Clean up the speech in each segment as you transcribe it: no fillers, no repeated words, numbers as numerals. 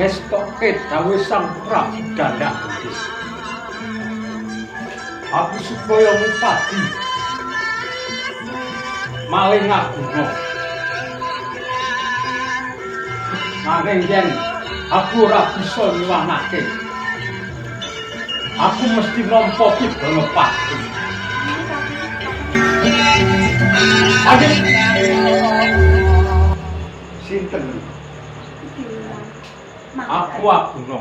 Ngestoke dawuh Sang Prabu Dandak Gendis. Aku supaya ngupadi maling aguna. Nanging yen aku ora bisa nyuwanake, aku mesti nampa pidana pati. Adik, Sinten? Aku Aguna.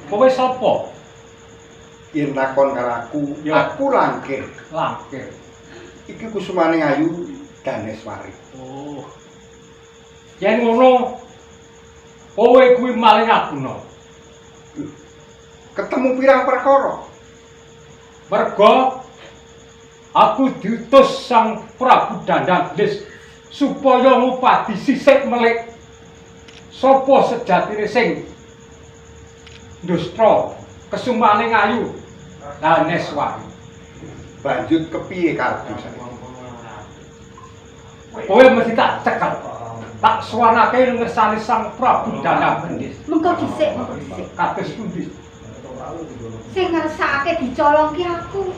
Kowe sapa? Yen takon karo aku, Ya. aku Langkir. Langkir. Iki kusumane ayu Daneswari. Oh. Yen ngono, kowe kuwi maling aguna. Ketemu pirang perkara? Merga aku diutus Sang Prabu Dandang Gendis supaya ngupadi sisik melik sapa sejatine sing ndustra kesumane ayu Daneswari. Banjut kepiye karepmu saiki? Kowe mesti tak cekel. Tak suwanake ngersane Sang Prabu Dandang Gendis. Mengko dhisik, mengko dhisik. Kados pundi? Sing ngersakake dicolong ki aku.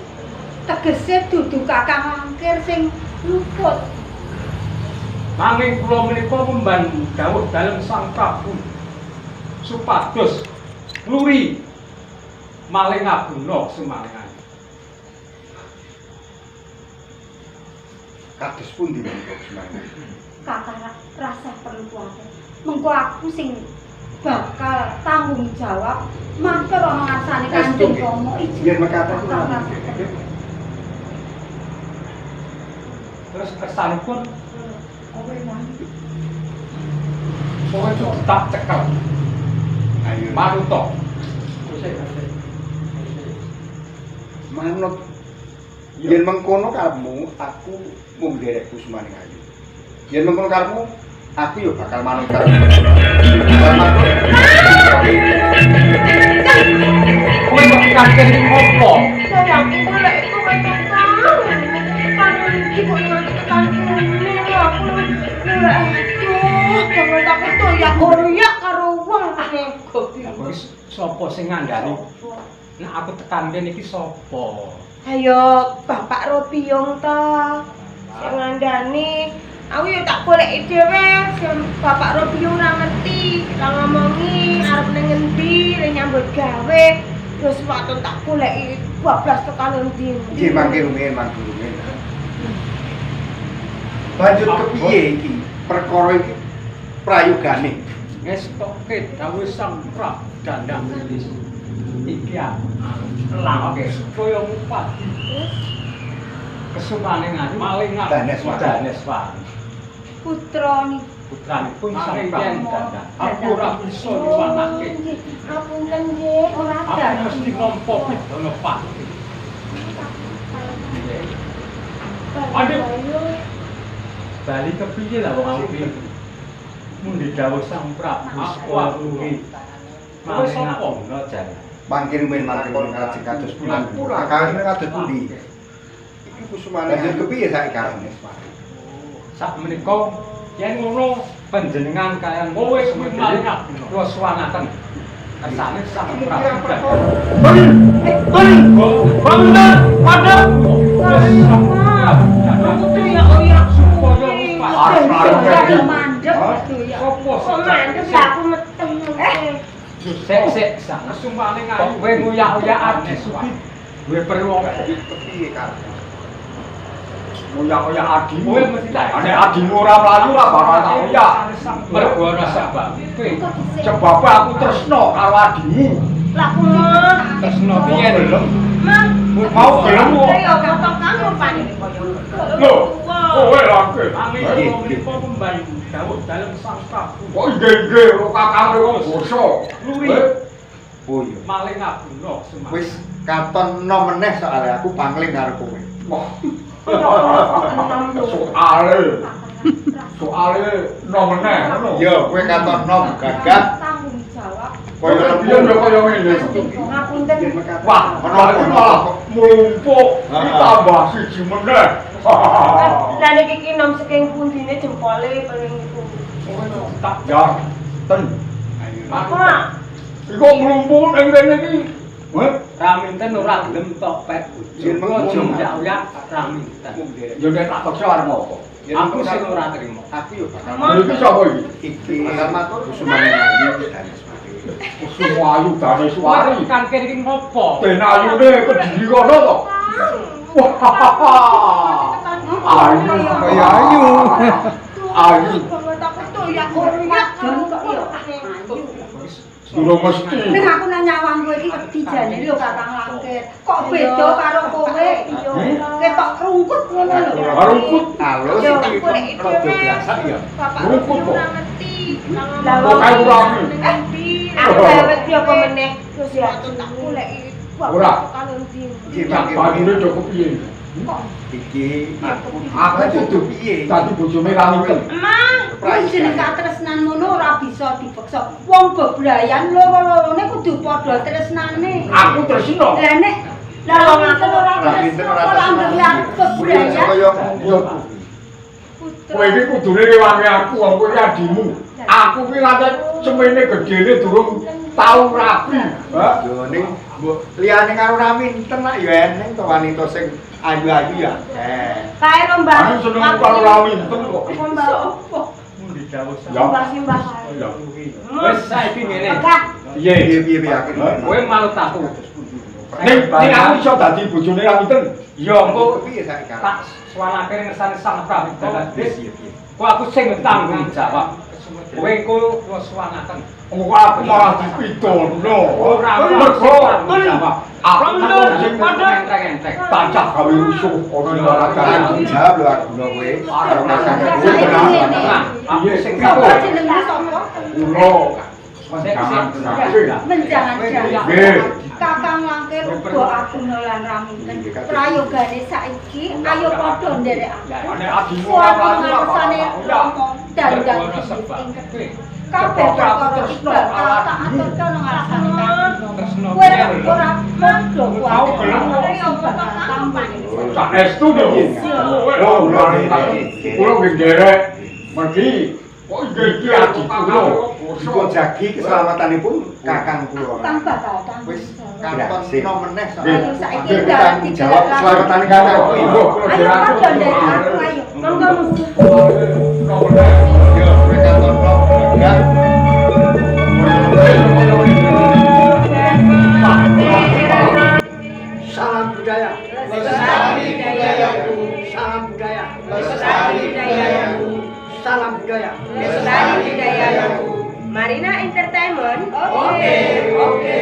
Tegese dudu Kakang Langkir sing luput. Nanging kula menika memban dawuh dalem Sang Prabu supados ngluri maling aguna sumalingan. Kados pundi mengko kusumane? Kakang rasa perlu kuwatir. Mengko aku sing bakal tanggung jawab matur ana ngarsane Estu Kanjeng nggih. Rama iki. Yen mekaten Kakang rasa perlu. Terus kersanipun kowe nang kowe kudu tak cekel Ayo. manuta. Manut. Yen mengkono karepmu, aku mung nderek kusumane ayu. Yen mengkono karepmu, aku ya bakal manut karepmu. Bakal manut. Kowe kok kaget opo? Sayangku lek iku tekan. Tekan iki kok nganti tekan kene aku lek aduh banget aku tuh ya koyak karo wong Lah kok iki sapa sing ngandani? Nek aku tekan kene iki sapa? Ayo Bapak Robiyong ta sing ngandani. Aku ya tak goleki dhewe, sing Bapak Robiyong ora ngerti, ora ngomongi arep ning ngendi, le nyambut gawe. Terus waton tak goleki bablas tekan endi. Nggih mangke rumiyin, mangke rumiyin. Banjut kepiye iki? Perkara iki prayogane. Ngestoke dawuh Sang Prabu Dandang Gendis. Iki aku Langkir supaya ngupadi kesumane ayu maling Daneswari. Daneswari. Putrane Putranipun Sang Prabu Dandang. Aku ora bisa Oh, nyuwanake. nggih. Ngapunten nggih. ora Aku dadi. mesti nampa pidana pati. Aduh. Bali kepiye lah wong aku iki? Mundi dawuh Sang Prabu aku kuwi. Kowe sapa? Jare. Mangke rumiyin mangke lajeng kados pundi? Aku lakane kados pundi? Iki kusumane banjut kepiye saiki Daneswari? Sak menika yen ngono panjenengan kaliyan kowe kuwi maling aguna. Kula suwanaken kersane Sang Ketemu Prabu. pirang perkara? Bangun, padha. Aku tuh ya oyak Supaya Ora mandek tuh ya. Sopo Kok mandek lah aku meteng. Sik sik sang sumane ayu kowe nguyak-uyak adi sugi duwe perlu apa? Kepiye karepmu? Nguyak-uyak adimu. Kowe mesti tak Nek adimu ora mlayu ora bakal tak uyak. Mergo ana sebabe. Mengko dhisik. Sebabe aku tresno karo adimu. Lah aku mah. Tresno piye lho? Mah. Mau gelem kok. Ya potong kanggo panene koyo. Lho, kowe langke. Angin kula menika kembali dawuh dalem Sang Prabu. Kok inggih-inggih karo kakangmu kok basa. Luri Oh iya. maling aguna semar. Wis katon nom meneh soalé aku pangling karo kowe. Wah. Soale, soale no meneh ngono. Ya, kowe katon nom gagah Tanggung jawab. kaya Kaya lemu. yo kaya ngene. Ngapunten. Yen mekaten. Wah, ana ana iki malah mlumpuk Ah. ditambah siji meneh. Lah nek iki nom saking pundine jempole paling iku. Tak Ya, ten. Ayo. Apa? Iku mlumpuk ning kene iki. Heh, Raminten ora gelem tok pek Yen bojo. Aja mengkono. uyak-uyak Raminten. Ya nek tak peksa arep apa? Aku sing ora trimo. Aku yo bakal Lha iki sapa iki? Iki bakal matur Kusumane Ayu Daneswari. Kusumo Ayu Daneswari. Kan kene iki ngopo? Ben ayune Kediri kono to. Wah. Ayu Kaya ayu. Ayu. Banget aku tuh ya ora kok ya ayu. Durung mesti. Ning aku nang nyawang kowe iki wedi jane lho Kakang Langkir. Kok beda karo kowe? Iya. Ketok rungkut ngono lho. Rungkut. Halus Yo, iki tak goleki rada dhewe. biasa ya. Bapak Rungkut Robiyong kok. ora ngerti. Lah, kok kae ora ngerti. Aku wedi apa meneh terus ya tak goleki. Ora. Tekan endi. Tak banyune do kepiye? Iki aku Aku kudu piye? Dadi bojone Raminten. Emah, Wong jeneng katresnan ngono ora bisa dipeksa. Wong bebrayan loro-lorone kudu padha tresnane. Aku tresno. Lah nek lah wong aku ora Raminten tresno ora kok langgeng bebrayan. Kaya Yo. Kowe iki kudune rewangi aku, wong kowe iki adimu. Aku ki nganti semene gedene durung tau rabi. Hah? Yo ning mbok liyane karo Raminten lak yo eneng to wanita sing ayu-ayu ya. Eh. Kae lho Mbah. Aku seneng karo Raminten kok. Mbah. Mundi dawuh Sang Ya. Mbah simbah. Ya. Wis saiki ngene. Megah. Piye? Piye piye piye aku. Kowe manut aku. Ning ning aku iso dadi bojone Raminten. Ya engko piye saiki tak suwanake ngersane Sang Prabu Jagadish. Piye piye. Kok aku sing tanggung jawab. Kowe engko kula suwanaken. Engko aku malah dipidono. Ora Mergo tanggung jawab. aku sing Enteng-enteng. tancah gawe rusuh ana ing laragan. Tanggung jawab lho aku lho kowe. Karo kakang kowe Saiki ngene. Nah, aku sing Sapa jenengmu sapa? Kula menjangan Menjangan-jangan. Nggih. Kakang Langkir uga Aguna lan Raminten. Prayogane saiki ayo padha nderek aku. Nek adimu ora Suatu ngarsane Rama dandan ing Kediri. Kabeh perkara iki bakal tak aturke nang ngarsane Kakang. Tresno. Kowe ora padha kuwatir. Tau bakal tampan. Saestu lho. Oh, kula nggih nderek. Mergi kok iki adi kula. Dipun jagi keselamatanipun kakang kula. Kang bakal tanggung Wis jawab. katon no meneh Ayo saiki Nggih, dalan tanggung jawab keselamatan kakang kula. Ayo padha nderek aku ayo. Monggo monggo. No meneh. Yo kowe katon no. Enggak. Salam budaya. Lestari budayaku. Salam budaya. Lestari budayaku. Salam budaya. Lestari budayaku. Marina Entertainment. Oke, oke.